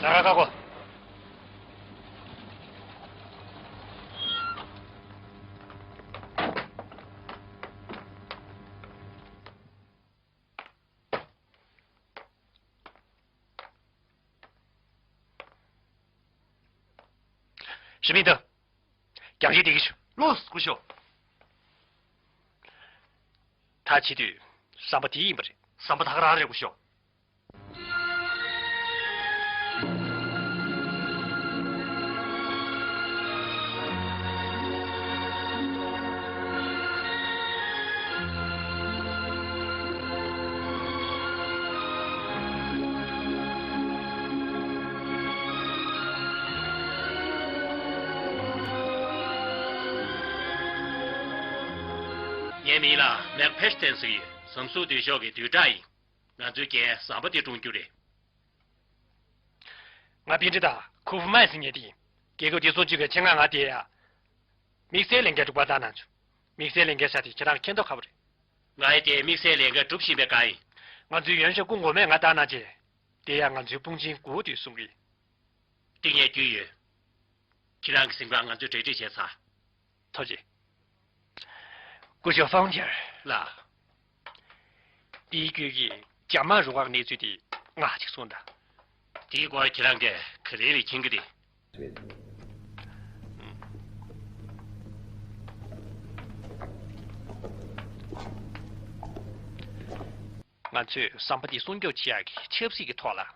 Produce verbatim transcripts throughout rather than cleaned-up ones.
ལ་ཁ་ཁ་གོ། ཞི་མི་དང་། རྒྱང་ཤེལ་དེ་གི་ཞུ། ལོས་སྐུ་ཞོག། ད་བྱེད་དུས་ཟམ་པ་དེ་ཡིན་པ་རེད། ཟམ་པ་ད་ག་རང་རེད་སྐུ་ཞོག། ངའི་མིང་ལ་མེག་ཕེ་ཤི་ཏན་ཟེར་གྱི་ཡོད། ཟམ་གཟུགས་སྡུད་ཤོག་གི་བསྡུས་གྲྭ་ཡིན། ང་ཚོའི་རྒན་ཟམ་པ་འདི་བཀྲོངས་རྒྱུ་རེད། ང་པིན་ཀྲི་དང་ཁུ་ཧྥུ་མའེ་ཟེར་མཁན་དེ་ཡིན། རྒྱལ་ཁབ་དེ་སྲུང་སྐྱོབ་ཀྱི་ཆེད་མངགས་ང་དེ་ཡ། དམིགས་བསལ་ལས་འགན་སྒྲུབ་པ་བཏང་གནང་བྱུང་། དམིགས་བསལ་ལས་འགན་ས་དེ་ཁྱེད་རང་མཁྱེན་མདོག་ཁ་པོ་རེད། ང་ཡི་དེ་དམིགས་བསལ་ལས་འགན་སྒྲུབ་བཞིན་པའི་སྒང་ཡིན། ང་ཚོའི་ཡོན་ཤོས་སྐུ་ངོ་མས་ང་བཏང་གནང་རྗེས། དེ་ཡང་ང་ཚོའི་དཔུང་ཆེན་དགུ་དེ་གསུང་གི། འདི་ངས་རྒྱུས་ཡོད། ཁྱེད་རང་གི་གཟིམ་ཁང་ང་ཚོས་གྲ་སྒྲིག་བྱས་ཚར། ཐུགས་རྗེ་ཆེ། སྐུ་ཞབས་ཧྥང་ཐེར། ལགས། འདིའི་བརྒྱུད་ཀྱི་འཇབ་དམག་རུ་ཁག་གནས་ཚུལ་དེ་ང་ཅིག་གསུངས་དང་། དེའི་སྐོར་ཁྱེད་རང་གིས་ག་རེ་རེ་མཁྱེན་གྱི་རེད། ང་ཚོས་ཟམ་པ་འདི་སྲུང་སྐྱོབ་བྱེད་ཡག་གི་ཆབ་སྲིད་ཀྱི་ཐོག་ལ་དོན་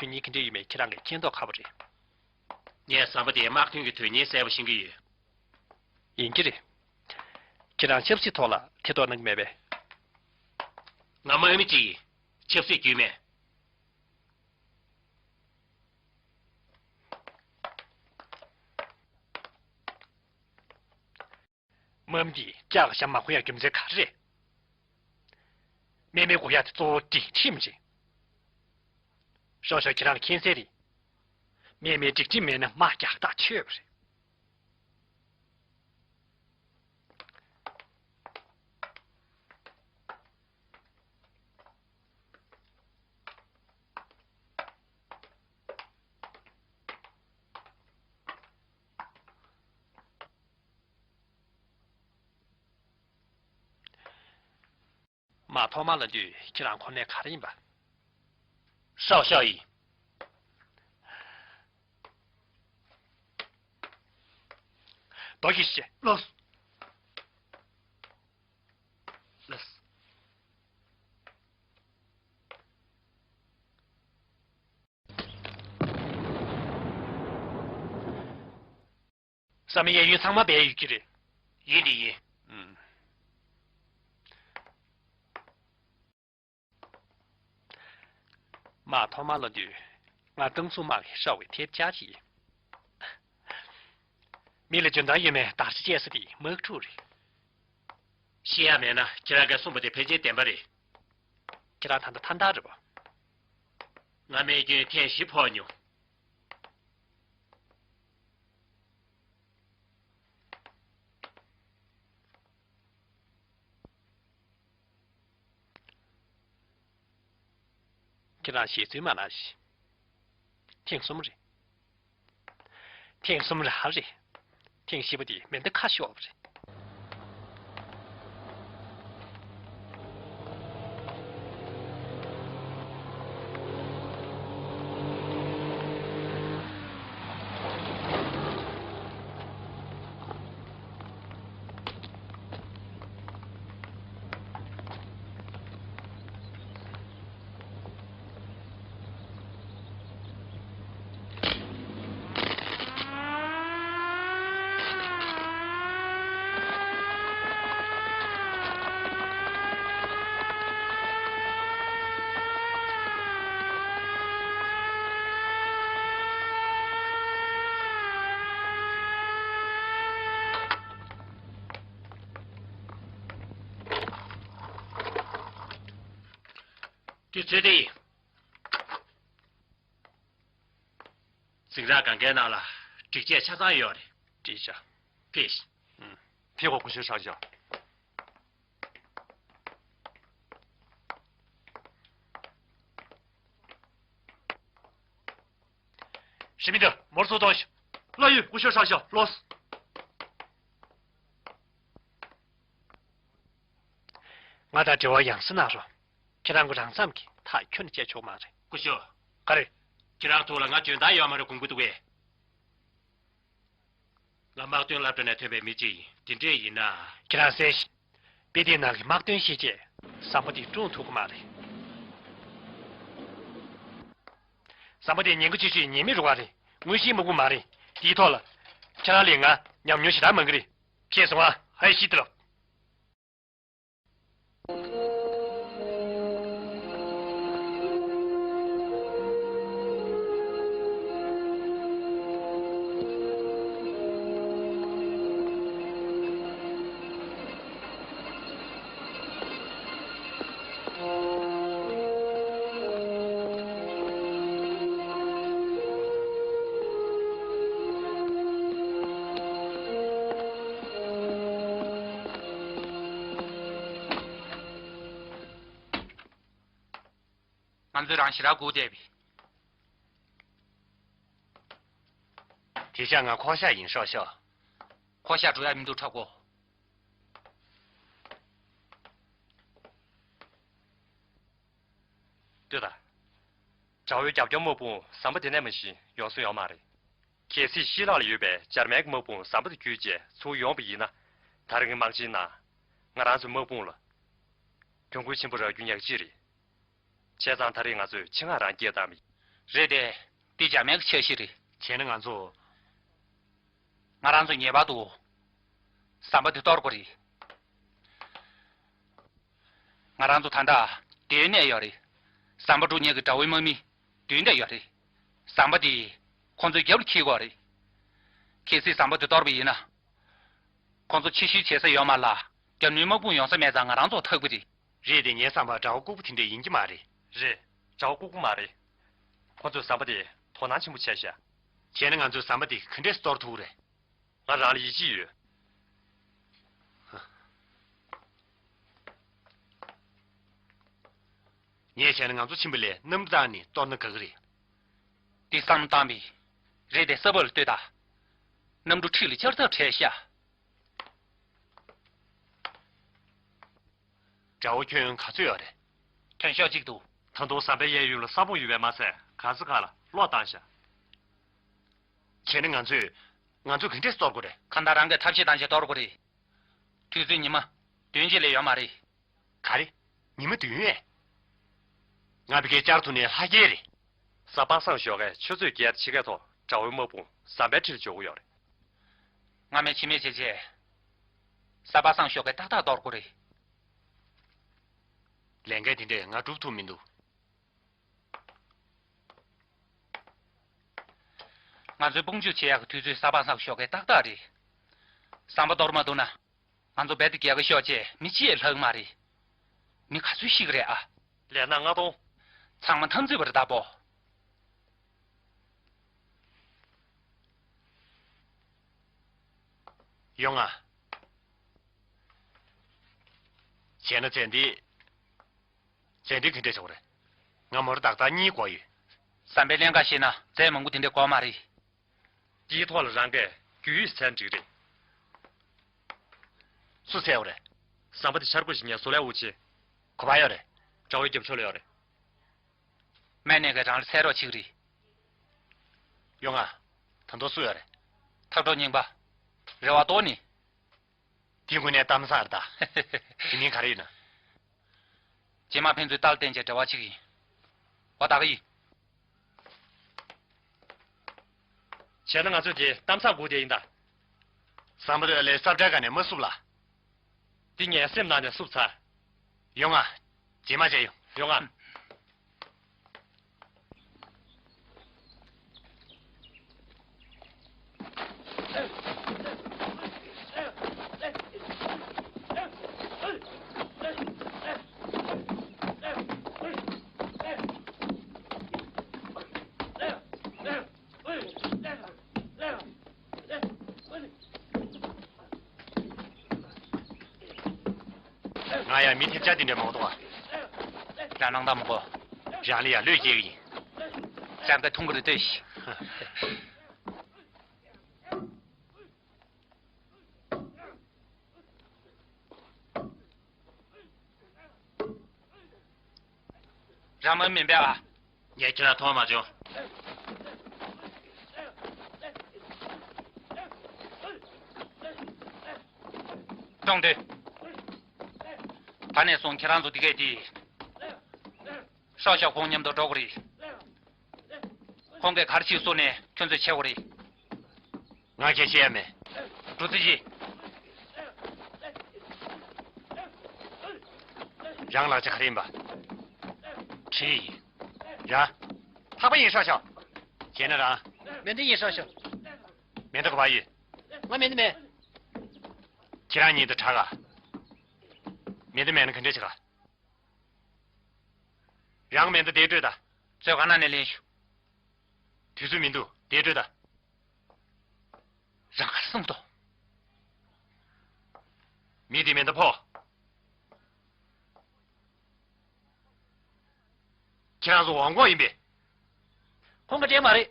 སྙིང་ག་འདྲ་ཡོད་མེད་ཁྱེད་རང་གིས་མཁྱེན་མདོག་ཁ་པོ་རེད། ངས་ཟམ་པ་དེའི་དམག་དོན་གྱི་དོན་སྙིང་གསལ་པོ་ཤེས་ཀྱི་ཡོད། ཡིན་གྱི་རེད། ཁྱེད་རང་ཆབ་སྲིད་ཐོག་ལ་ཐེ་གཏོགས་གནང་གི་མེད་པས། ང་དམག་མི་གཅིག་ཡིན། ཆབ་སྲིད་རྒྱུས་མེད། དམག་མི་འདིས་ལྕགས་ཞྭ་མ་གོན་ཡག་རྒྱུ་མཚན་ག་རེ་རེད། དམག་མི་དགོས་ཡག་དེ་གཙོ་བོ་སྒྲིག་ཁྲིམས་རེད། ཤོག་ཤོག་ཁྱེད་རང་མཁྱེན་གསལ་རེད། དམག་མིའི་སྒྲིག་ཁྲིམས་མེད་ན་དམག་རྒྱག་ཐག་ཆོད་པ་རེད། དམག་ཐོག་མ་ལ་དུས་ཁྱེད་རང་གོ་གནས་ག་རེ་ཡིན་པ། ཧྲའོ་ཞའོ་ཡིན། རྡོ་སྐྱེས་ཤེས། ལགས་སོ། ལགས་སོ། བསམ་ཡས་ཡུན་ཚང་མ་བསྡད་ཡོད་ཀྱི་རེད། ཡིན་དེ་ཡིན། ཨུམ། དམག་ཐོག་མ་ལ་དུས་ང་ཏང་སུ་དམག་གི་ཧྲའོ་ཝེ་ཐེབས་ཆག་ཅིག་ཡིན། མི་ལ་འཇོན་ཐང་ཡོད་མེད་བརྟག་དཔྱད་བྱེད་ས་དེ་དམག་འཁྲུག་རེད། ཤེས་ཡ་མེད་ན་ཁྱེད་རང་གིས་གསུངས་པ་དེ་ཕལ་ཆེར་བདེན་པ་རེད། ཁྱེད་རང་ད་ལྟ་མཐའ་འདག་རེད་པ། ང་རྨས་སྐྱོན་ཐེངས་བཞི་ཕོག་མྱོང་། ཁྱེད་རང་ཞེ་ཚུལ་མ་གནང་ཞིག། ཐེངས་གསུམ་རེད། ཐེངས་གསུམ་རང་རེད། ཐེངས་བཞི་པ་དེ་མེ་མདའ་ཁ་ཤོར་བ་རེད། དུས་ཚོད་འདི་ཡིན། འཛིང་རགས་གང་གའི་ནང་ལ་སྒྲིག་ཆས་ཆ་ཚང་ཡོད་རེད། བྲིས་བྱ། ཕེབས་ཤིག། ཨུམ། ཕེབས་གོ་སྐུ་ཞབས་ཧྲང་ཞའོ། དེ་མི་འདུག་མོར་ཚུར་གཏོང་ཤོག་ལགས་ཡོད། སྐུ་ཞབས་ཧྲ་ཤོག་ལོས། ང་དང་འབྲེལ་བ་ཡང་སེ་གནང་རོགས། ཁྱེད་རང་གི་རང་མཚམས་ཀྱི་ཐག་ཁྱོན་ནས་བཅད་ཆོག་མ་རེད། སྐུ་ཞབས། ག་རེ། ཁྱེད་རང་ཐུག་ལ་ང་འཇོན་ཐང་ཡོད་མ་རེད་དགོངས་ཀྱི་འདུག་གས། ང་དམག་དོན་སློབ་གྲྭ་ནས་ཐོན་པའི་མི་གཅིག་ཡིན། དེ་འདྲས་ཡིན་ན། ཁྱེད་རང་གསན་ཤིག་དཔེ་དེབ་ནང་གི་དམག་དོན་ཤེས་བྱས་ཟམ་པ་དེ་བཀྲོངས་ཐུབ་ཀྱི་མ་རེད། ཟམ་པ་དེ་ཉེན་ཁ་ཆེ་ཤོས་ཉེས་མེད་རུ་ཁག་རེད། དངོས་གཞིའི་དམག་དཔུང་མ་རེད། དེའི་ཐོག་ལ་ཁྱེད་རང་ལས་ང་ཉམས་མྱོང་ཞེ་དྲག་མང་གི་རེད། ཤེས་སོང་ཨ། ཧའི་ཤི་ཏི་ལོ། ང་ཚོས་རང་ཞེ་དྲག་སྒུག་བསྡད་པས། དེ་ཤག་ང་ཁོག་ཤག་ཡིན། ཤོག་ཤོག་ཁོག་ཤག་འགྲོ་ཡ་མི་འདུག་ཁྲ་གོ། ལྟོས་དང་། དགྲ་བོའི་རྒྱབ་སྐྱོར་དམག་དཔུང་ཟམ་པ་དེ་ནས་མ་གཞི་ཡོང་ས་ཡོད་མ་རེད། གལ་སྲིད་ཤར་ལྷོ་ལ་ཡོད་པའི་འཇར་མན་གྱི་དམག་དཔུང་ཟམ་པ་དེ་བརྒྱུད་བྱས་ཚུར་ཡོང་བ་ཡིན་ན། ད་རེས་ཀྱི་དམག་ཆེན་ནང་ང་རང་ཚོའི་དམག་དཔུང་ལ་གྱོང་གུན་ཆེན་པོ་རག་རྒྱུ་ཉག་གཅིག་རེད། བྱས་ཙང་ད་རེས་ང་ཚོས་ཆེད་མངགས་རང་སྐྱེལ་བཏང་བ་ཡིན། རེད་དེ། འདི་འཇར་མན་གྱི་འཆར་གཞི་རེད། བྱས་ན་ང་ཚོ། ང་རང་ཚོ་ངེས་པར་དུ་ཟམ་པ་འདི་གཏོར་དགོས་རེད། ང་རང་ཚོ་ད་ལྟ་མདུན་ནས་ཡོད་རེད། ཟམ་པ་དཀྲུག་མཁན་གྱི་དགྲ་བོའི་དམག་མི་མདུན་དེར་ཡོད་རེད། ཟམ་པ་དེས་ཁོང་ཚོའི་རྒྱབ་ལ་འཁྱེར་དགོས་རེད། གལ་སྲིད་ཟམ་པ་དེ་གཏོར་བ་ཡིན་ན། ཁོང་ཚོ་ཕྱིར་བཤོལ་བྱེད་ས་ཡོད་མ་རེད་ལ། རྒྱབ་ནས་དམག་དཔུང་ཡོང་ས་མེད་ཙང་ང་རང་ཚོ་ཐར་གྱི་རེད། རེད་དེ། ངའི་བསམ་པར་དགྲ་བོ་ལྐུགས་པ་དེ་འདྲ་ཡིན་གྱི་མ་རེད། རེད། དགྲ་བོ་ལྐུགས་པ་མ་རེད། ཁོང་ཚོས་ཟམ་པ་དེ་དོ་སྣང་ཆེན་པོ་བྱས་ཤག་བྱས་ན་ང་ཚོས་ཟམ་པ་དེ་ག་འདྲས་གཏོར་ཐུབ་རེད། ང་རང་ལ་ཡིད་ཆེས་ཡོད། ངས་བྱས་ན་ང་ཚོ་ཕྱིན་པ་ལས་གནམ་གྲུ་བཏང་ནས་གཏོར་ན་དགའ་གི་རེད། འདི་བསམ་བློ་བཏང་བས། རེད་དེ། ས་བབ་ལ་ལྟོས་དང་། གནམ་གྲུ་འཁྲིས་ལ་བཅར་ཐབས་བྲལ་ཤག་དགྲ་བོ་ཁྱོན་ག་ཚོད་ཡོད་རེད། ཐོན་ཤོག་གཅིག་འདུག་ད་དུང་ཟམ་པའི་གཡས་གཡོན་ལ་ས་སྤུངས་ཡོད་པས་མ་ཚད། ག་ས་ག་ལ་གློག་བཏང་ཤག་བྱས་ན་ང་ཚོས། ང་ཚོས་ག་འདྲས་གཏོར་དགོས་རེད། གང་ལྟར་རང་གིས་ཐབས་ཤེས་བཏང་བྱས་གཏོར་དགོས་རེད། དུས་ཚོད་ཉི་མ་བདུན་ཅིག་ལས་ཡོད་མ་རེད། ག་རེ། ཉི་མ་བདུན་ཨེ། ང་ཕ་གིར་བཅར་ཐུབ་ནའི་ལྷག་རྐྱེན་རེད། གཟའ་པ་སངས་ཞོགས་ཀས་ཆུ་ཚོད་བརྒྱད་དང་ཕྱེད་ཀའི་ཐོག་དགྲ་བོའི་དམག་དཔུང་ཟམ་པའི་འཁྲིས་ལ་འབྱོར་གྱི་ཡོད་རེད། སྔ་མའི་ཕྱི་མའི་བྱས་རྗེས། གཟའ་པ་སངས་ཞོགས་ཀས་ཏག་ཏག་གཏོར་དགོས་རེད། ལས་འགན་དེ་འདྲས་ང་སྒྲུབ་ཐུབ་མི་འདུག་ང་ཚོའི་དཔུང་འཇུག་བྱེད་ཡག་གི་དུས་ཚོད་གཟའ་པ་སངས་ཞོགས་ཀས་ཏག་ཏག་རེད། ཟམ་པ་གཏོར་མ་ཐུབ་ན། ང་ཚོ་རྦད་དེ་རྒྱལ་ཁ་ཤོར་བྱས་མི་གཅིག་ཡང་ལྷག་མ་རེད། མི་ག་ཚོད་ཤི་གི་རེད་ཨ། ལས་སྣ་ལྔ་སྟོང་། ཚང་མ་འཐབ་འཛིང་པ་རེད་ད་པོ། ཡོང་ང་། བྱས་ན་ཚེ་འདི། ཚེ་འདི་ག་འདྲས་བྱུང་རེད། ང་མོར་ཏག་ཏག་གཉིས་དགོས་ཡོད། ཟམ་པའི་ཀླན་ཀ་ཤེས་ན་རྫས་མང་པོ་དེ་འདྲས་དགོས་མ་རེད། དེའི་ཐོག་ལ་རང་གིས་རྒྱུས་ཡོད་ཟེར་འགྲིག་རེད། སུ་འཚོལ་བ་རེད། ཟམ་པ་དེ་འཆར་སྒོ་ཞིག་ཉན། བཟོ་ལས་དབུ་ཆེ། ག་པར་ཡོད་རེད། དགྲ་བོའི་རྒྱབ་ཕྱོགས་ལ་ཡོད་རེད། སྨན་ནས་ཀྱི་རང་ལ་འཚོལ་རོགས་བྱེད་ཀྱི་རེད། ཡོང་ང་། ད་དུང་སུ་ཡོད་རེད། འཐབ་གྲོགས་རྙིང་པ། རེ་བ་ཏོག་ནི། དེ་དངོས་གནས་གཏམ་བཟང་རེད་ད། དེ་མིན་ག་རེ་ཡིན་ན། རྗེས་མ་ཕན་ཚུན་རྟ་ལ་བརྟེན་བྱས་འབྲེལ་བ་བྱེད་ཀྱི་ཡིན། འོ་ད་ག་ཡིན། བྱས་ན་ང་ཚོས་དེ་གཏམ་བཟང་སྒུག་བསྡད་ཡིན་ད། ཟམ་པ་དེ་ལས་ས་བཀྲའི་སྒང་ནས་མ་བསུབས་ལ། འདི་ངའི་སེམས་ནང་ནས་བསུབས་ཚར། ཡོང་ང་། རྗེས་མ་མཇལ་ཡོང་། ཡོང་ང་། ང་ཡང་མི་ཐེབས་ཆག་དེ་འདྲ་མང་པོ་འདུག་ཨ། རང་སྣང་དག་མི་དགོས། རང་ལ་ཡང་བློས་སྐྱེལ་གི་ཡིན། རང་གིས་མཐོང་གི་རེད་ལྟོས་ཤིག་རང་མ་མིན་པས་ཨ། ངས་ཁྱེད་རང་མཐོང་མ་བྱུང་། གཏོང་དེ། ད་ནས་བཟུང་ཁྱེད་རང་ཚོ་འདི་གས་དེ། ཧྲོ་ཤོ་ཁོང་མཉམ་དུ་འགྲོ་གི་རེད། ཁོང་གིས་ག་རེ་བྱེད་སོང་ནས་ཁྱོད་ཚོས་བྱེད་དགོས་རེད། ང་ཁྱེད་ཤེས་ཡ་མེད། འགྲོ་རྩིས་བྱེད། རང་ལག་ཆ་ག་རེ་ཡིན་པ། གྲི་ཡིན། ར། ཐག་པ་ཡིན་ཧྲོ་ཤོ། བྱས་ན་རང་། མེ་མདའ་ཡིན་ཧྲོ་ཤོ། མེ་མདའ་ག་པར་ཡོད། ང་མེ་མདའ་མེད། ཁྱེད་རང་གཉིས་དེ་དྲག་ག་མེ་མདའ་མེད་ན་ག་འདྲས་བྱེད་ག་རང་མེ་མདའ་དེ་སྤྲོད་ད། ཚོས་ག་ན་ནས་ལེན་ཞུ། དུས་ཚོད་མི་འདུག་དེ་སྤྲོད་ད། རང་གར་སོང་དོ། མི་དེ་མེ་མདའ་ཕོག་ཁྱེད་རང་ཚོ་འོང་གོ་ཡིན་པས། ཁོང་གི་འདྲེ་མ་རེད།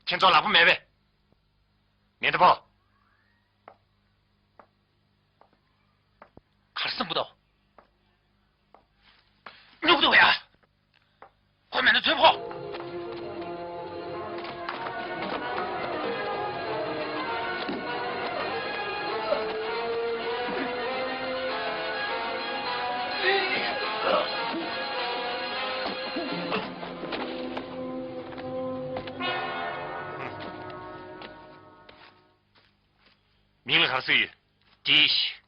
ཁྱེད་ཚོ་ལག་པ་མེད་པས། མེ་མདའ་ཕོག་གར་སོང་གི་འདུག་སྨྱུག་འདུག་ཡ། ཁོ་མེད་ན་ཚོད་ཕོག་མིང་ལ་ག་རེ་ཟེར་ཡོད། ཏི་ཤི།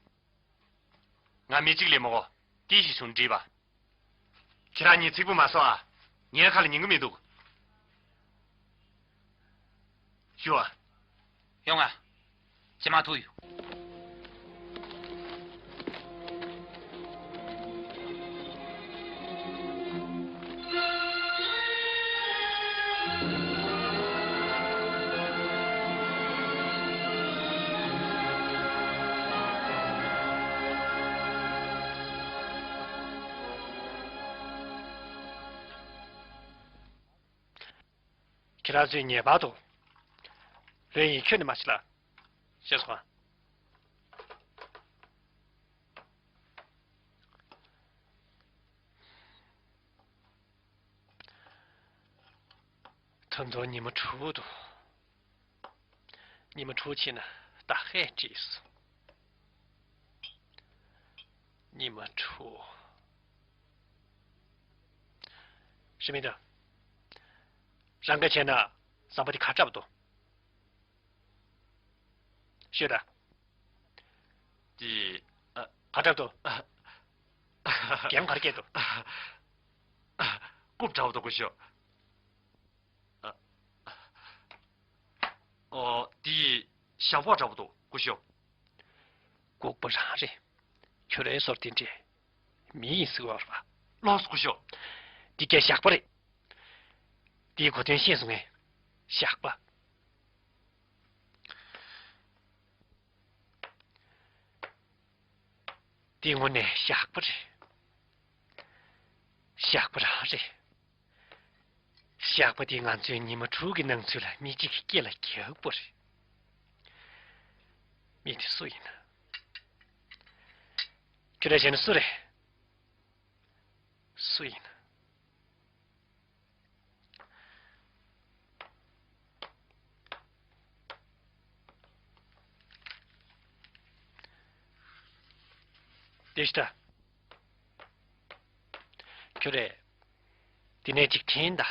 ང་མི་གཅིག་ལས་མ་གོ། ཏི་ཤི་ཞུ་འདྲིས་པ། ཁྱེད་རང་གཉིས་ཚིག་པོ་མ་སོ་ཨ། ངའི་ཁ་ལ་ཉན་གི་མི་འདུག་ཞུ་ཨ། ཡོང་ཨ། ཇེ་མ་ཐུག་ཡོད། ཁྱེད་རང་ཚོས་ངེས་པར་དུ་ལོས་ཡིན་ཁྱོད་ནི་མ་ཤི་ལ། ཤེས་སོང་ཨ། ད་དུང་ཉི་མ་དྲུག་འདུག་ཉི་མ་དྲུག་ཕྱིན་ན་ད་ཧེ་བྲིས་སོང་། ཉི་མ་དྲུག་རེད་མི་འདུག་རང་ག་བྱས་ན་ཟམ་པ་དེ་ག་འདྲ་པོ་འདུག་ཤོད་ད། དེ། ཨ། ག་འདྲ་འདུག་རྒྱན་ག་རེ་བཀལ་འདུག་རྐུབ་འདྲ་པོ་འདུག་སྐུ་ཞབས། ཨ། ཨོ། དེ་ཞྭ་ཕོར་འདྲ་པོ་འདུག་སྐུ་ཞབས། ལྐུགས་པ་རང་རེད། ཁྱོད་རའི་སོར་དེ་འདྲས་མི་ཡིན་ཟེར་བ་རེད་པ། ལོས་སོ་སྐུ་ཞབས། འདི་སྐད་ཞགས་པ་རེད། འདིའི་གོ་དོན་ཤེས་སོང་ངས། ཞགས་པ། འདི་དངོས་གནས་ཞགས་པ་རེད། ཞགས་པ་རང་རེད། ཞགས་པ་དེ་ང་ཚོའི་ཉི་མ་དྲུག་གི་སྣང་ཚུལ་ལ་མི་གཅིག་གི་སྐེ་ལ་རྒྱག་པ་རེད། མི་དེ་སུ་ཡིན་ན། ཁྱོད་ར་བྱས་ན་སུ་རེད། སུ་ཡིན་ན། དེ་ཤི་ད། ཁྱོད་རེད། དེ་ནས་ཅིག་འཐེན་ད།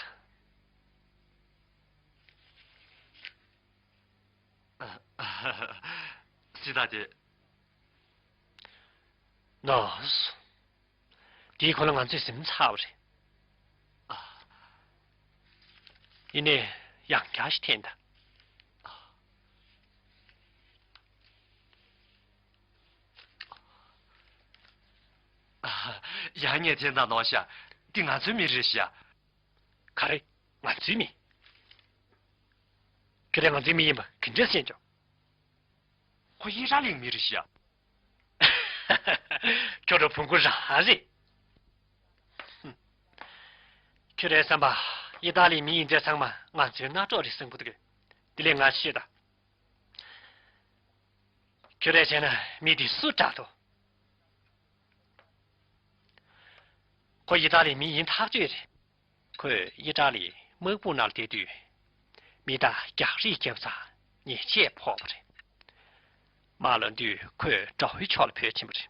སྲིད་ད་དེ། ནོ། དེའི་གོང་ལ་ང་ཚོས་ཟིན་ཚར་བ་རེད། ཡིན་ནའི་ཡང་བསྐྱར་ཞིག་འཐེན་ད། ཡང་ངས་འཐེན་ད་ནོ་ཤ། འདི་ང་ཚོའི་མི་རེད་ཤ། ག་རེ། ང་ཚོའི་མི། ཁྱོད་རང་ང་ཚོའི་མི་ཡིན་པ་ག་འདྲས་ཤེས་ཀྱང་། ཁོ་ཡེ་ར་ལིང་མི་རེད་ཤག་ཁྱོད་རང་བོང་གུ་རང་རེད། ཁྱོད་རའི་བསམ་པ་ ཨི་ཏཱ་ལིའི་མི་ཡིན་ཚད་ཚང་མ་ང་ཚོའི་རྣ་ཅོག་རེད་གསུང་གི་འདུག་དེ་ལས་ང་ཤེས་ད། ཁྱོད་རས་བྱས་ན་མི་དེ་སུ་དྲག་འདུག་ཁོ་ཨི་ཏཱ་ལིའི་མི་ཡིན་ཐག་ཆོད་རེད། ཁོས་ཨི་ཏཱ་ལིའི་དམག་དཔུང་ནང་བསྡད་དུས། མི་དང་རྒྱག་རེས་བརྒྱབ་ཙང་ཉེས་ཆད་ཕོག་པ་རེད། དམག་ལངས་དུས་ཁོས་དགྲ་བོའི་ཕྱོགས་ལ་བུད་ཕྱིན་པ་རེད།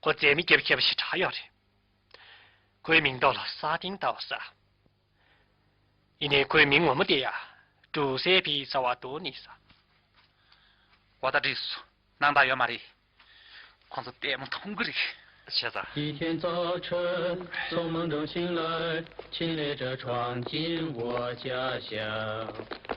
ཁོ་རྩེད་མི་རྒྱབ་མཁས་པ་ཞིག་གྲགས་ཡོད་རེད། ཁོའི་མིང་ཐོག་ལ་ས་སྟེང་ལྟ་བུ་ཟེར། ཡིན་ནའི་ཁོའི་མིང་ངོ་མ་དེ་ཡ། ཀྲུའུ་ཟེ་ཕི་ཟེར་བ་འདུག་ནི་ས། འོ་ད་འགྲིག་སོང་། སྣང་དག་ཡོད་མ་རེད། ཁོང་ཚོ་ལྟད་མོ་མཐོང་གི་རེད། བྱས་ཙང་། 一天早晨，从梦中醒来，亲热着闯进我家乡。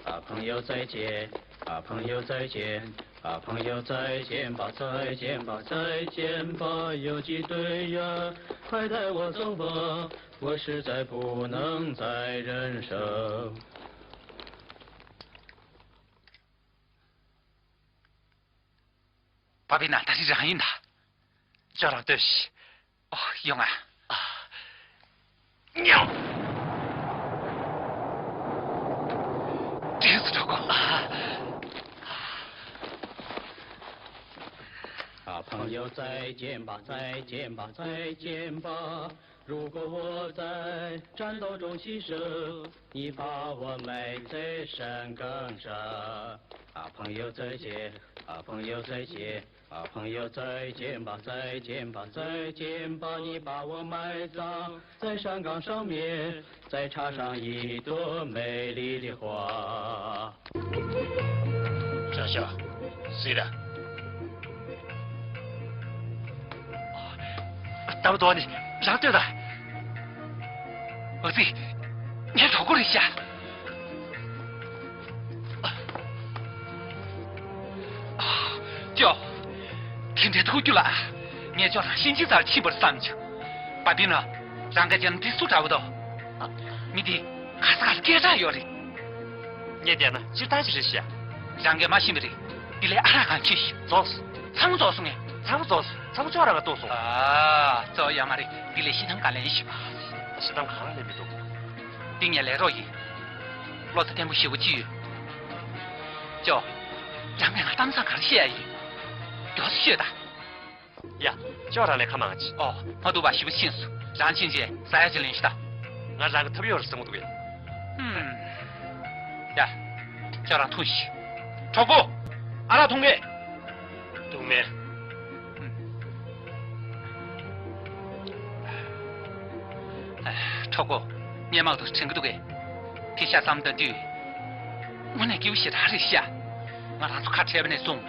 啊，朋友再见，啊，朋友再见，啊，朋友再见吧，再见吧，再见吧。游击队呀，快带我走吧，我实在不能再忍受。 པ་པི་ན་ད་རི་རང་ཡིན་ད། ཅོག་རང་ལྟོས་ཤིག་ཨོ་ཡོང་ང་། ཨ། ཉོ། དྲིས་སུ་འགྲོ་གོ།啊，朋友再见吧，再见吧，再见吧。 如果我在战斗中牺牲，你把我埋在山岗上。啊，朋友再见，啊，朋友再见，啊，朋友再见吧，再见吧，再见吧。你把我埋葬在山岗上面，再插上一朵美丽的花。这下，谁的？ ད་བུ་དོ་ནི་རང་ལྟོས་ད། འོ་ཙི། ངའི་གྲོགས་པོ་རེད་ཤག་ཅོ། དེ་འདྲའི་ཐུགས་རྒྱུད་ལ། ངས་ཅོ་རང་ཤིན་ཅི་ཙར་ཕྱིན་པར་བསམ་བྱུང་། པ་པི་ན། རང་ག་ཅན་འདི་སུ་འདྲ་བོ་དོ། མི་འདི་ཁ་ས་ཁ་སྐད་གྲགས་ཡོད་རེད། ངས་བལྟས་ན་སྤྱིར་བཏང་ཞིག་རེད་ཤག་རང་གིས་མ་ཤེས་པ་རེད། འདི་ལས་ཨ་རག་གང་ཁྱེར་ཤིག་རྫོགས་སོང་། ཚང་མ་རྫོགས་སོང་ངས། ཚང་མ་རྫོགས་སོང་། ཚང་མ་ཅོག་ར་ང་བཏུང་སོང་། ཨ། རྫོགས་ཡོད་མ་རེད། འདི་ལས་ཤི་ཐང་ག་ལེན་ཤིག་ཤི་ཐང་ག་རང་ལེན་མི་འདུག་འདི་ངས་ལས་རོགས་ཡིན། བློ་རྩེ་བརྟན་པོ་ཞེ་པོ་ཅིག་ཡོད། ཅོ། རང་གིས་ང་གཏམ་བཟང་ག་རེ་བཤད་ཡ་ཡིན། མགྱོགས་སུ་ཤོད་ད། ཡ། ཅོག་རང་ལས་ཁ་མང་ཅིག་ཨོ། མ་འདུག་པ་ཞེ་པོ་ཤེས་སོང་། རང་ཕྱིན་རྗེས་ཟ་ཡ་ཅིག་ལེན་ཤིག་ད། ང་རང་གི་ཐུབ་ཡོད་རེད་བསམ་གི་འདུག་གས། ཧུམ། ཡ། ཅོག་རང་འཐུང་ཤིག་གྲོགས་པོ། ཨ་རག་འཐུང་གས། འཐུང་མེད། ཧུམ། ཨ། གྲོགས་པོ། སྔོན་མ་དང་དྲན་གི་འདུག་གས། དེ་ཤ་ཙམ་ལྟ་དུས། དངོས་གནས་སྐྱིད་པོ་ཞེ་དྲག་རེད་ཤག་ང་རང་ཚོ་ཁ་བྲལ་བ་ནས་བཟུང་།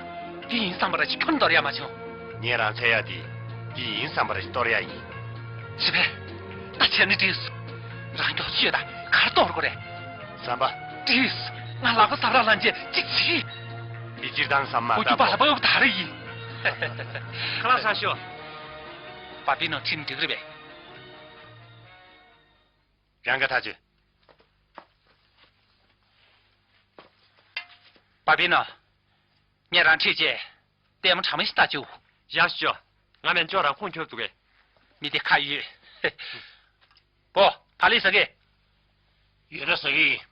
འདི་ཡིན་བསམ་པ་ར་ཅིག་ཁྱོན་འདོར་ཡ་མ་བྱུང་། ངས་རང་འཚོལ་ཡ་དེ་འདི་ཡིན་བསམ་པ་ར་ཅིག་གཏོར་ཡ་ཡིན། བྱས་པས། ད་བྱས་ན་འགྲིག་སོང་། རང་མགྱོགས་ཤོད་ད། ག་རེ་གཏོར་དགོས་རེད། ཟམ་པ། འགྲིག་སོང་། ང་ལག་པ་ཟ་ར་ལངས་རྗེས་ཅིག་བྱེད། འདི་སྤྱིར་བཏང་ཟམ་མ་བུ་རྒྱུད་པ་ལ་བབ་ད་རེ་ཡིན། ཁ་ལག་ཟ་ཤོག་པ་པི་ནང་ཁྲིད་ན་འགྲིག་རེད་པས། རང་ག་ཐག་ཆོད། པ་པི་ནོ། ངས་རང་ཁྲིད་བྱས། ལྟད་མོ་གྲ་མོ་ཞིག་ལྟ་བཅུག་ཡག་ཤོས། ང་མཉམ་ཅོག་རང་ཁོང་ཁྱོད་འདུག་གས། མི་དེ་ཁ་ཡོད། པོ། ཕ་ལི་ཟ་གི་ཡོད་ན་ཟ་གི་ཡིན།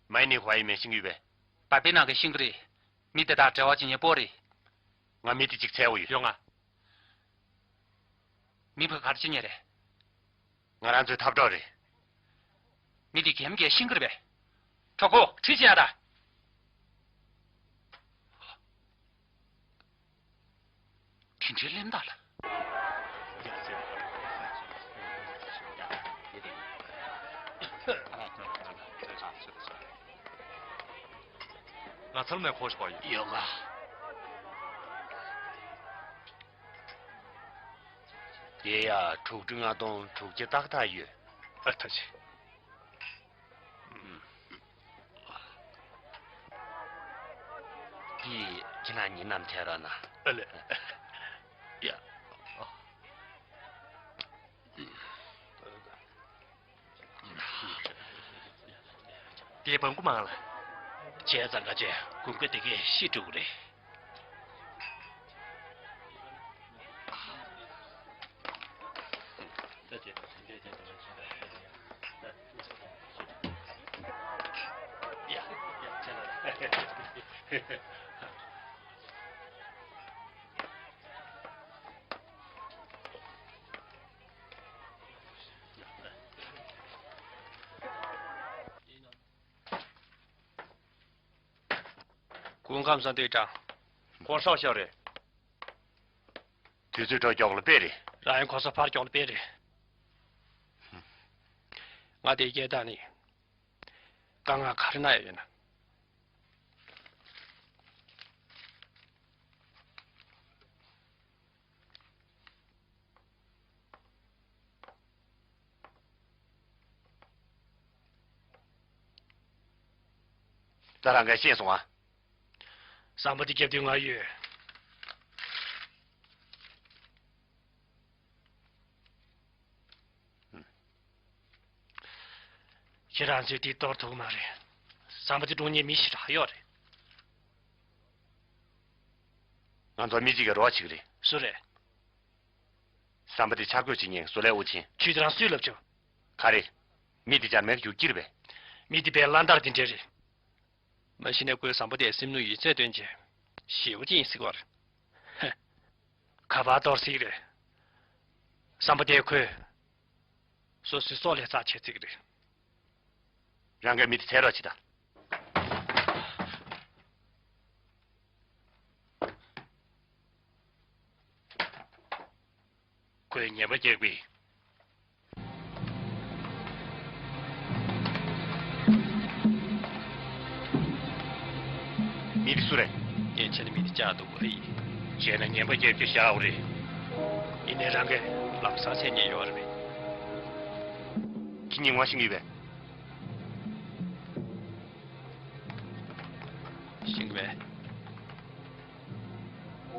མའི་ནི་ཧུའེ་མེ་ཤིང་ཡོད་པས། པ་པི་ནང་གི་ཤིང་གི་རེད། མི་དེ་དག་འབྲེལ་བ་བྱེད་མཁན་པོ་རེད། ང་མི་དེ་གཅིག་འཚོལ་དགོས་ཡོད། ཡོང་ང་། མི་བུ་གར་ཕྱིན་ཉེ་རེད། ང་རང་ཚོའི་འཐབ་གྲོགས་རེད། མི་དེ་གེམ་གྱི་ཤིང་གི་རེད་པས། གྲོགས་པོ་ཁྲིད་བྱེད་ཡ་ད། དེ་འདྲའི་གླེན་རྟགས་ལ། ང་ཚང་མས་ཁོང་ཞིག་པ་ཡིན། ཡོད་ག་དེ་ཡ་དྲུག་ཁྲི་ལྔ་སྟོང་དྲུག་བརྒྱ་ཏག་ཏག་ཡོད། ཨ་ཐ་ཆེ། འདི་ཁྱེད་རང་ཉིན་ནམ་ཐེ་ར་ན། ཨ་ལེ། ཡ། དེའི་བང་ཁུ་མང་ལ། བྱས་ཙང་ཁ་ཆེ་དགུན་ཁ་དེ་གས་ཤི་འགྲོ་གི་རེད། སྐུ་ཁམས་བཟང་། ལྟོས་དང་། ཁོང་ཧྲའོ་ཞའོ་རེད། དུས་ཚོད་འཕྲོ་མགྱོགས་ལ་དཔེ་རེད། རང་ཡང་གོ་ས་ཕར་མགྱོགས་ལ་དཔེ་རེད། ང་དེའི་སྐད་བཏང་ནས་དཀའ་ངལ་ག་རེ་ན་ཡང་ཡོད་ན། ད་རང་གིས་ཤེས་སོང་ཨ། ཟམ་པ་དེ་རྒྱབ་དུས་ང་ཡོད། ཁྱེད་རང་ཚོས་དེ་གཏོར་ཐུབ་མ་རེད། ཟམ་པ་དེ་འགྲོ་མཁན་མི་ཞེ་དྲག་ཡོད་རེད། ང་ཚོ་མི་གཅིག་གིས་རོགས་བྱེད་ཀྱི་རེད། སུ་རེད། ཟམ་པ་དེ་འཆར་འགོད་བྱེད་མཁན་བཟོ་ལས་དབུ་ཆེན། ཁྱོད་དེ་རང་སུས་ལབ་བྱུང་། ག་རེ། མི་དེ་འཇར་མན་གྱི་རྒྱུག་ཁྱི་རེད་པས། མི་དེ་པའི་བླ་འདར་དེ་འདྲ་རེད། མ་གཞི་ནས་ཁོས་ཟམ་པ་དེར་སེམས་ནུས་ཡོད་ཚད་བཏོན་བྱས་ཞེ་པོ་ཅིག་ཡིན་སྲིད་པ་རེད། ཧེ། ག་པར་གཏོར་སྲིད་རེད། ཟམ་པ་དེ་ཁོས་སོ་སོའི་སྲོག་ལ་རྩ་ཆེ་བརྩི་གི་རེད། རང་གིས་མི་དེ་འཚོལ་རོགས་བྱེད་དང་། ཁོས་ཉེས་པ་བཀལ་དགོས། མི་དེ་སུ་རེད། ངས་བྱས་ན་མི་དེ་བཅག་འདུག་ཨེ་ཡིན། བྱས་ན་ཉེས་པ་བཀལ་རྒྱུ་ཤར་བ་རེད། ཡིན་ནའི་རང་གིས་ལམ་སང་བཤད་མཁན་ཡོད་རེད་པས། ཁྱེད་གཉིས་ངོ་ཤེས་ཀྱི་ཡོད་པས། ཤེས་ཀྱི་མེད།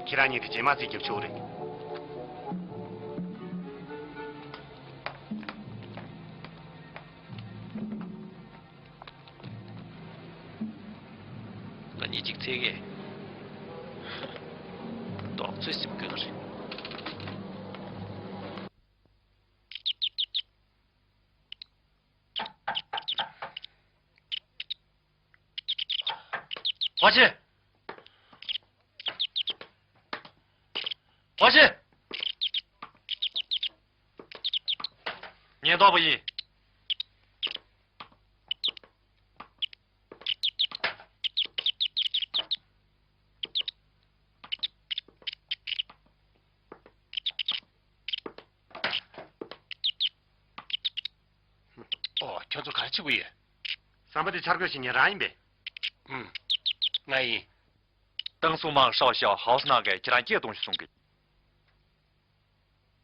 ཁྱེད་རང་གཉིས་དེ་རྗེས་མ་རྩིས་རྒྱབ་ཆོག་རེད། ང་གཉིས་གཅིག་འཚོལ་གི། རྡོག་ཚོད་སེམས་སྐྱོ་ནི་རེད། ཧོ་ཆེ། ཧོ་ཆེ། ཉེན་རྟོག་པ་ཡིན། ཨོ། ཁྱོད་ཚོ་ག་རེ་བྱེད་ཀྱི་ཡོད། ཟམ་པ་དེ་འཆར་འགོད་བྱེད་མཁན་རང་ཡིན་པས། ཨུམ། ང་ཡིན། ཏང་སུའུ་དམངས་ཧྲའོ་ཞའོ་ཧའོ་སི་ནང་གི་ཁྱེད་རང་སྐད་གཏོང་ཞིག་གསུང་གི།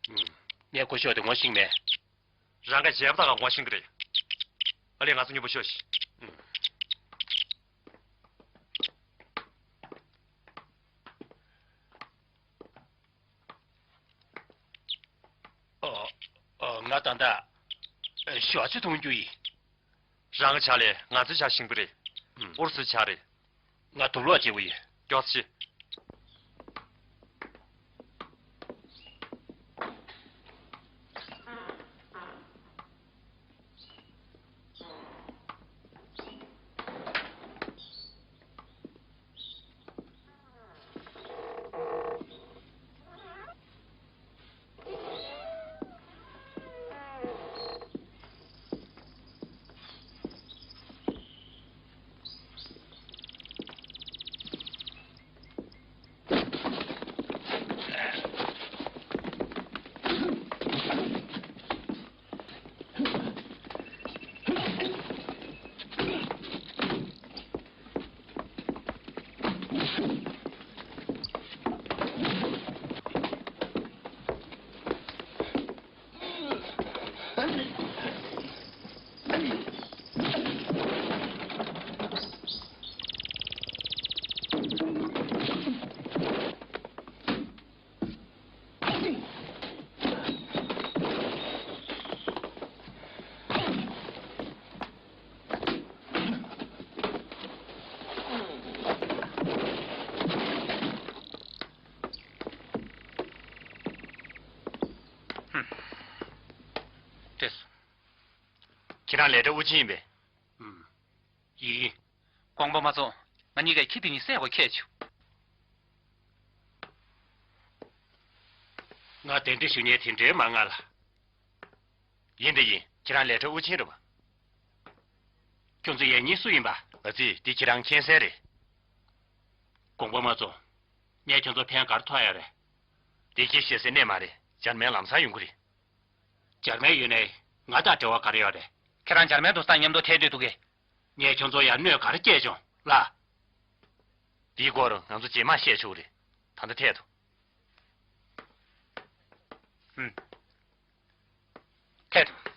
ཨུམ། ངས་སྐུ་ཞབས་དེ་ངོ་ཤེས་མེད། རང་ག་བྱས་པ་དག་ངོ་ཤེས་ཀྱི་རེད། ཨ་ལས་ང་ཚོ་མཉམ་པོ་ཤོག་ཤིག། ཨུམ། ཨོ། ཨོ། ང་ད་ལྟ་ཞོགས་ཇ་འཐུང་རྒྱུ་ཡིན། རང་གི་ཇ་ལས་ང་ཚོའི་ཇ་ཞིམ་པོ་རེད། ཨུམ། ཨུ་རུ་སུའི་ཇ་རེད། ང་དུག་ལོག་བྱེད་པ་ཡིན། མགྱོགས་ཙམ་བྱེད། ལྟོས་སོང་། ཁྱེད་རང་ལས་གྲྭ་དབུ་ཆེན་ཡིན་པས། ཨུམ། ཡིན། དགོངས་པ་མ་ཚོམས། ང་གཉིས་ཀས་ཁྱི་དེ་གཉིས་བསད་དགོས་ཁྱད་ཆུ། ང་གདན་འདྲེན་ཞུ་མཁན་དེ་འདྲའི་མང་ང་ལ། ཡིན་དེ་ཡིན། ཁྱེད་རང་ལས་གྲྭ་དབུ་ཆེན་རེད་པ། ཁྱོད་ཚོ་ཡང་གཉིས་སུ་ཡིན་པ། ཨ་ཙི། འདི་ཁྱེད་རང་མཁྱེན་གསལ་རེད། དགོངས་པ་མ་ཚོམས། ངས་ཁྱོད་ཚོ་ཕན་ག་རེ་ཐོགས་ཡ་རེད། འདི་ཁྱེད་ཤེས་སའི་གནས་མ་རེད། འཇར་མན་ལམ་སང་ཡོང་གི་རེད། འཇར་མན་ཡོད་ནའི་ང་དང་འབྲེལ་བ་ག་རེ་ཡོད་རེད། ཁྱེད་རང་འཇར་མན་དུ་ས་མཉམ་དུ་ཐད་སྡོད་འདུག་གས། ངས་ཁྱོད་ཚོ་ཡར་གནོད་ག་རེ་སྐྱེལ་བྱུང་ལ། འདིའི་སྐོར་ང་ཚོ་རྗེས་མ་བཤད་ཆོག་གི་རེད། ད་ལྟ་ཐད་དོ། ཨུམ། ཐད་དོ།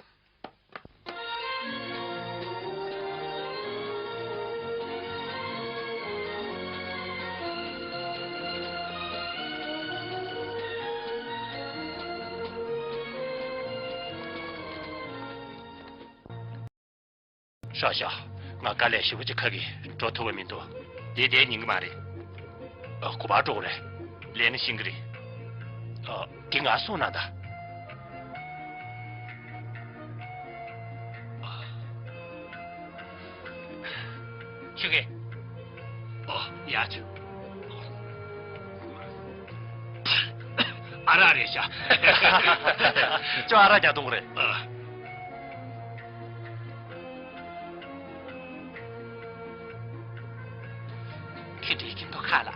ཧྲ་ཤ། ང་དཀའ་ལས་ཞེ་པོ་ཅིག་ཁག་གི་འགྲོ་ཐུབ་པ་མི་འདུག་འདི་བསྡད་ཉན་གི་མ་རེད། ཨ། ག་པར་འགྲོ་དགོས་རེད། ལས་ནི་ཤེས་ཀྱི་རེད། ཨ། འདི་ང་གསུངས་ན་ད། ཤི་གེ། ཨོ། ཡ་ཆུ། ཨ་རག་རེད་ཤག་ཅོ་ཨ་རག་རྒྱག་གཏོང་གི་རེད། ཨ། ཁྱེད་འདྲའི་ཁྱིམ་ཐོག་ཁག་ལ་ཨ།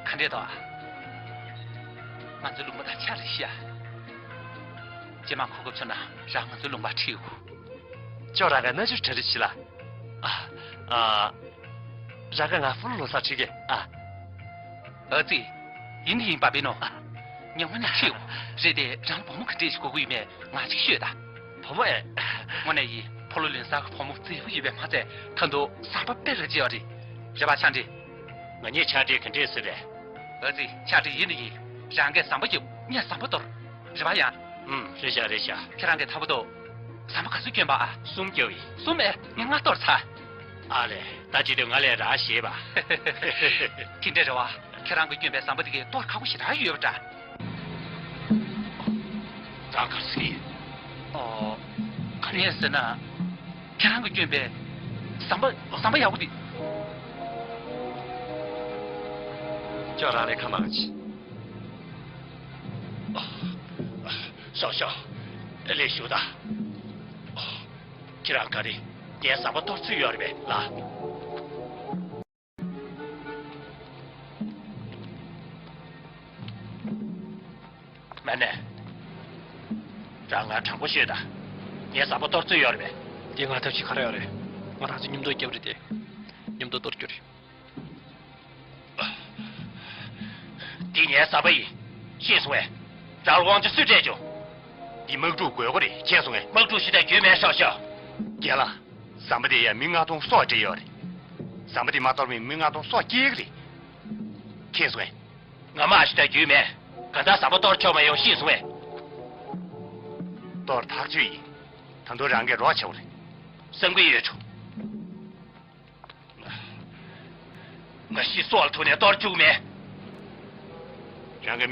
ག་འདྲས་དོ་ཨ། ང་ཚོའི་ལུང་པ་དང་ཆ་རེ་ཤི་ཨ། རྗེས་མ་གོ་སྐབས་བྱུང་ན་རང་ང་ཚོའི་ལུང་པར་ཁྲིད་དགོས། ཅོ་ར་ག་ན་ཅུ་གྲ་རེ་ཤི་ལ། ཨ། ཨ། ར་ག་ང་ཧྥུ་ལོ་ས་ཁྲིད་གེ་ཨ། ཨ་ཙི། ཡིན་དེ་ཡིན་པ་པི་ནོ། ཉམས་ང་ནས་ཁྲིད་དགོས་རེད་དེ། རང་བུ་མོ་ག་འདྲས་ཤིག་དགོས་ཀྱི་ཡོད་མེད་ང་ཅིག་ཤོད་ད། བུ་མོ་ཨེ། དངོས་གནས་ཡིན། ཕོ་ལོ་ལོན་ས་གི་བུ་མོ་མཛེས་པོ་ཡོད་པས་མ་ཚད་ད་དུང་ཟམ་པ་དཔེ་ར་ཅི་ཡོད་རེད། རེད་པ་ཆང་འདྲི། ང་གཉིས་ཆག་འདྲི་ག་འདྲས་ཟེར་རེད། ཨ་ཙི། ཆག་འདྲི་ཡིན་ནི་ཡིན། རང་གིས་ཟམ་པ་རྒྱོབ་ངས་ཟམ་པ་གཏོར། རེད་པ་ཡ། ཨུམ། རེད་ཤག་རེད་ཤག་ཁྱེད་རང་གིས་ཐ་བུ་ཏོ། ཟམ་པ་ག་ཚོད་བསྐྱོན་པ་ཨ། གསུམ་བརྒྱབ་ཡིན། གསུམ་ཨེ། ངས་ལྔ་གཏོར་ཚར། ཨ་ལས། ད་ཅི་དུས་ང་ལས་རག་ཤེས་པ། དེ་འདྲ་རེད་པ། ཁྱེད་རང་གིས་བསྐྱོན་པའི་ཟམ་པ་དེ་གས་གཏོར་ཁག་པོ་ཞེ་དྲག་ཡོད་པ་འདྲ། རང་ག་རེ་ཟེར་གྱི་ཡོད། ཨོ། ག་རེ་ཟེར་ན། ཁྱེད་རང་གིས་བསྐྱོན་པའི་ཟམ་པ་ཟམ་པ་ཡག་པོ་འདི། ཅོ་ར་ལས་ཁ་མ་ག་ཅི། ཤོག་ཤོག་ལས་ཞུ་ད། ཁྱེད་རང་ག་རེ། ངས་ཟམ་པ་གཏོར་ཚུལ་ཡོད་རེད་པས་ལ། མ་ནས། རང་ང་དྲང་པོ་ཤོད་ད། ངས་ཟམ་པ་གཏོར་ཚུལ་ཡོད་རེད་པས། འདི་ང་ཐབས་ཤེས་ག་རེ་ཡོད་རེད། ང་རང་ཚོ་མཉམ་དུ་རྒྱབ་རེད་དེ། མཉམ་དུ་གཏོར་རྒྱུ་རེད། འདི་ངའི་ཟམ་པ་ཡིན། ཤེས་སོང་ངས། རང་ལ་དབང་ཆ་སུས་སྤྲད་བྱུང་། འདི་དམག་འཁྲུག་དགོས་མཁོ་རེད་ཤེས་སོང་ངས། དམག་འཁྲུག་ཞིག་དང་རྒྱུས་མེད་ཤོག་ཤོག་རྒན་ལགས། ཟམ་པ་དེ་ཡ་མི་ལྔ་སྟོང་སྲོག་སྤྲད་ཡོད་རེད། ཟམ་པ་དེ་མ་གཏོར་བའི་མི་ལྔ་སྟོང་སྲོག་སྐྱེལ་གི་རེད། མཁྱེན་སོང་ངས། ང་དམག་ཞིག་དང་རྒྱུས་མེད། གང་ལྟར་ཟམ་པ་གཏོར་ཆོག་མ་ཡོང་ཤེས་སོང་ངས། གཏོར་ཐག་ཆོད་ཡིན། ད་དུང་རང་གིས་རོགས་བྱའོ་རེད། བསམ་གྱི་ཡོད་ཆོག་ང་ཤི་སྲོག་ལ་ཐུག་ནས་གཏོར་བཅུག་མེད། རང་གི་མི།